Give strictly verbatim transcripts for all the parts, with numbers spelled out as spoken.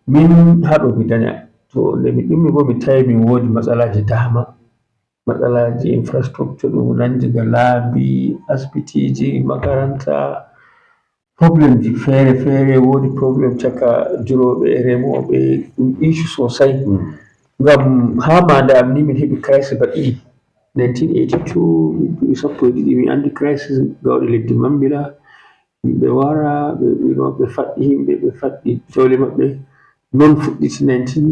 Min haɗo mi daña. To nde mi ɗummi bo mi tawi min woodi matsalaaji dama. Matsalaaji infrastructure ɗum nandi ga laabi, asbitiiji, makaranta, problemji feere feere, woodi problem caka durooɓe e remooɓe, ɗum issue sosai. Ngam haa maande am ni min heɓi crisis ba ɗiɗi. Nineteen eighty-two, duuɓi sappo e ɗiɗi, mi andi crisis gawɗe leddi Mambila. Yimɓe wara, ɓe, ɓe, ɓe faɗɗi yimɓe, ɓe faɗɗi jawle maɓɓe. Non fuɗɗiti nineteen,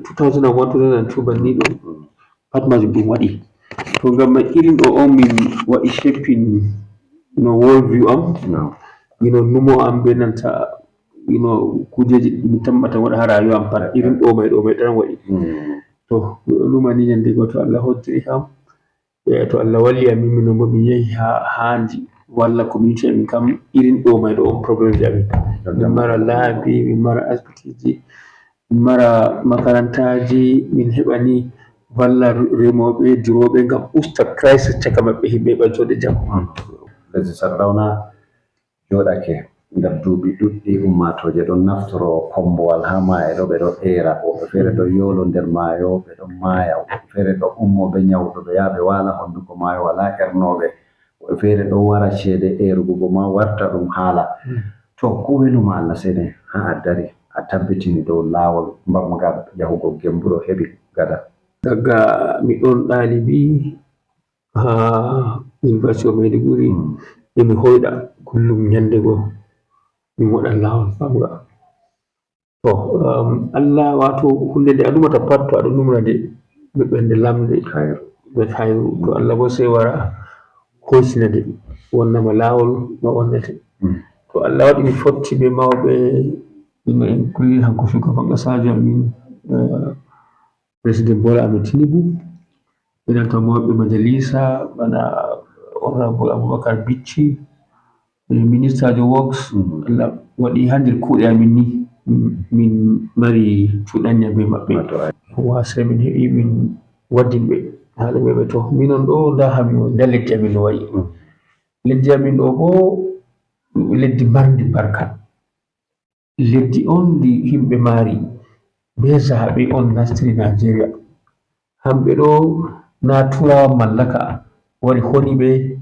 two thousand one, two thousand two, banni ɗo. Pat majum ɗum waɗi. To ngam man irin ɗo on min waɗi shaping no world view am. No. Ino numo am be nanta ino kujeji ɗi mi tammata waɗa ha rayuwa am pat. Irin ɗo may ɗo may tan waɗi. To, mi ɗo numa ni ñande go to Allah hoddiri kam. E to Allah walli amin, min bo min yehi ha handi walla community amin kam, irin ɗo may ɗo on problem ji amin. Min mara laabi, min mara asbitiji, min mara makarantaji, min heɓani walla remooɓe, durooɓe ngam usta crisis caka maɓɓe, himɓe heɓa jooɗe jam. Lesdi Sardauna jooɗake nder duuɓi ɗuɗɗi, ummaatooje ɗon naftoro kombowal haa maayɗo, ɓe ɗo eera, woɓɓe feere ɗo yoolo nder maayo, ɓe ɗon maaya, woɓɓe feere ɗo ummo be nyawɗo, ɓe yaha ɓe waala honduko maayo, walaa ernooɓe, woɓɓe feere ɗo wara ceede eerugo go ma warta ɗum haala. To, ko weluma Allah sene haa a dari, a tabbitini dow laawol mbamgal yahugo Gembu ɗo heɓi gada. Daga mi ɗon ɗaalibi, haa University of Maiduguri, e mi hoyɗa kullum ñande goo, min waɗa laawol famga. To, um, Allah, waato huunde nde a numata pat, to aɗa numna nde, ɓe ɓernde lamnde, ɓe hayru. To Allah bo sey wara hoytina nde, wonnama laawol no wonnete. To Allah waɗi mi fotti be mawɓe, ɗum en kulli hanko shugaban ƙasaajo amin, eh, President Bola Ahmed Tinubu, ɓe nanta mawɓe majalisa, bana Honorable Abubakar Bichi, e Ministajo Works, Allah waɗi haa nder kuuɗe amin ni, min mari cuɗanya be maɓɓe. Wato ai. Wasre min heɓi min waddin ɓe. Haala ɓe ɓe to, minon ɗo, nda haa min, nda leddi amin no wa'i. Leddi amin ɗo bo, leddi marndi barka. Leddi on ndi himɓe maari be zaɓe on nastiri Najeriya. Hamɓe ɗo na turawa mallaka wari honi ɓe,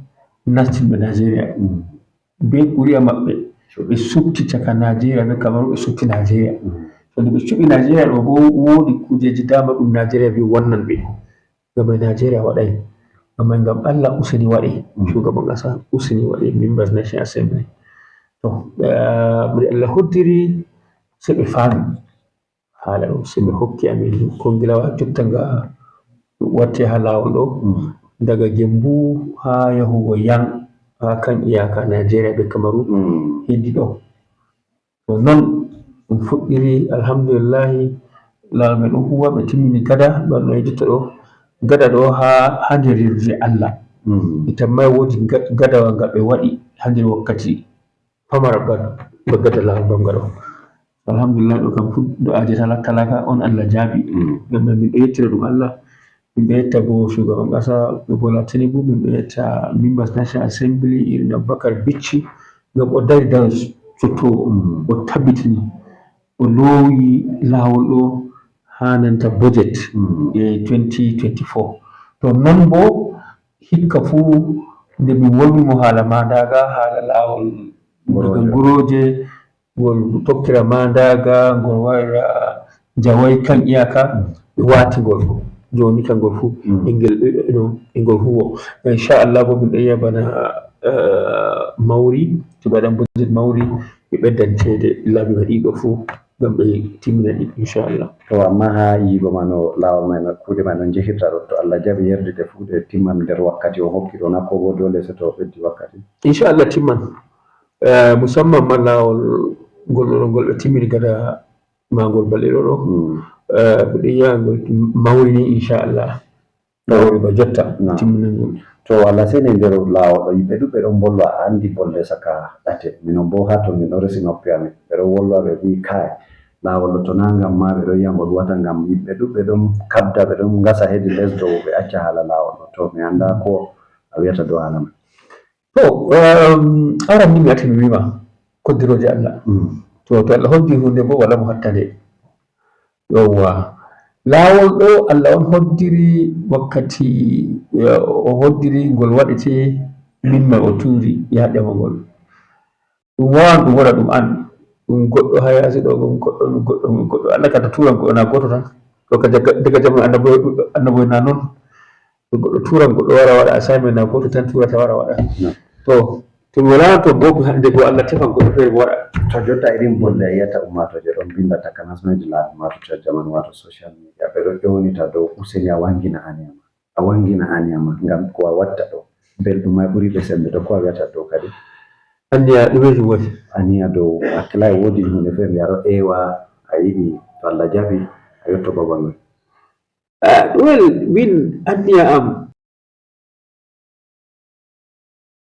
nastini ɓe Najeriya. Be kuri'a maɓɓe, ɓe subti caka Najeriya be Kamaru, ɓe subti Najeriya. To nde ɓe cuɓi Najeriya ɗo bo, woodi kujeji dama ɗum Najeriya wi wonnan ɓe. Ngam e Najeriya waɗay, ngam e ngam Allah useni waɗe, shugaban ƙasa useni waɗe, members National Assembly. To, eh, mo Allah hoddiri, se ɓe faami haala ɗo, se ɓe hokki amin kongilawa jotta nga watti ha laawol ɗo, daga Gembu ha yahugo Yang, ha kan iyaka Najeriya be Kamaru, hedi ɗo. To non ɗum fuɗɗiri, alhamdulillahi, laawol men ɗon huwa, ɓe timmini gada, ɗon no e jotta ɗo. Gada ɗo ha, ha nder yurde Allah. Ɓe tammay woodi ga-, gadawa nga ɓe waɗi ha nder wakkati pamara ba, ba gada laawol banga ɗo. Alhamdulillah, ɗo kam fu du'aaje talaka talaka on Allah jaabi. Ngam min ɗo yettira ɗum Allah. Min ɗo yetta bo shugaban ƙasa Bola Tinubu, min ɗo yetta members National Assembly irin Abubakar Bichi, ngam o dari daro sotto, o tabbitini, o loowi laawol ɗo haa nanta budget e twenty twenty-four. To non bo hikka fuu nde min wolwi mo haala maandaaga, haala laawol daga Ngurooje, ngol tokkira maandaaga, ngol waɗira jaway kan iyaka, ɓe waati ngol fof. Jooni kan ngol fof, e ngel, e, e, no, e ngol huwo. Inchallah, bo min ɗo yiya bana, eh, mawri, to ɓe waɗan budget mawri, ɓe ɓeddan ceede laabi waɗiiɗo fof, ngam ɓe timmina ɗi, inchallah. To, amma haa yiigo ma no laawol may no, kuuɗe may no njehirta ɗo, to Allah jaɓi yerdude fof, ɗe timman nder wakkati o hokki ɗo, na ko bo doole seto ɓeddi wakkati? Inchallah, timman. Eh, musamman ma laawol ngol ɗo, ngol ɓe timmini gada maagol balɗe ɗo ɗo. Eh, mbiɗo yiya ngol mawni ni, inchallah. Ɗo woni ba jotta, timminangol. To, Allah seni nder laawol ɗo, yimɓe ɗuɓɓe ɗon mbolwa, a anndi bolde saka ɗate. Minon bo haa to min ɗo resi noppi amin. Ɓe ɗon wolwa, ɓe mbi'i, "Kaay, laawol ɗo to naa ngam ma ɓe ɗon yi'a ngol wata ngam yimɓe ɗuɓɓe ɗon kabda, ɓe ɗon ngasa hedi les dow, ɓe acca haala laawol ɗo." To, mi anndaa ko a wi'ata dow haala man. To, ehm, aran ni mi arti mi wi'ima koddirooje Allah. To, to Allah hoddi huunde bo, wala mo hatta nde. Yowwa. Laawol ɗo Allah on hoddiri wakkati, eh, o hoddiri ngol waɗete min ma o tuuri yaha ƴama ngol. Ɗum wawan ɗum waɗa ɗum an. Ɗum goɗɗo ha yaasi ɗo, ɗum goɗɗo, ɗum goɗɗo, ɗum goɗɗo. Allah kadi tuuran goɗɗo na gooto tan. Ɗo ka jaga-, daga jamu annaboy, annaboy na non. Ɗum goɗɗo tuuran goɗɗo wara waɗa assignment na gooto tan tuurata wara waɗa. To, to mi wala to boobu hande go Allah tefan goɗɗo feere waɗa. To jotta irin bolle a yiyata ummatooje ɗon binda takanas ma e laabi ma to chat jamanu wato social media. Ɓe ɗo ƴownita dow useni a wangina aniya ma. A wangina aniya ma ngam ko a watta ɗo. Belɗum ma ɓuri ɓe sembe to ko a wiyata dow kadi. Anniya ɗume ɗum woni? Aniya dow hakkilay woodi hunde feere nde a ɗo ewa a yiɗi to Allah jaɓi a yotto babal man. Ah, well, min anniya am,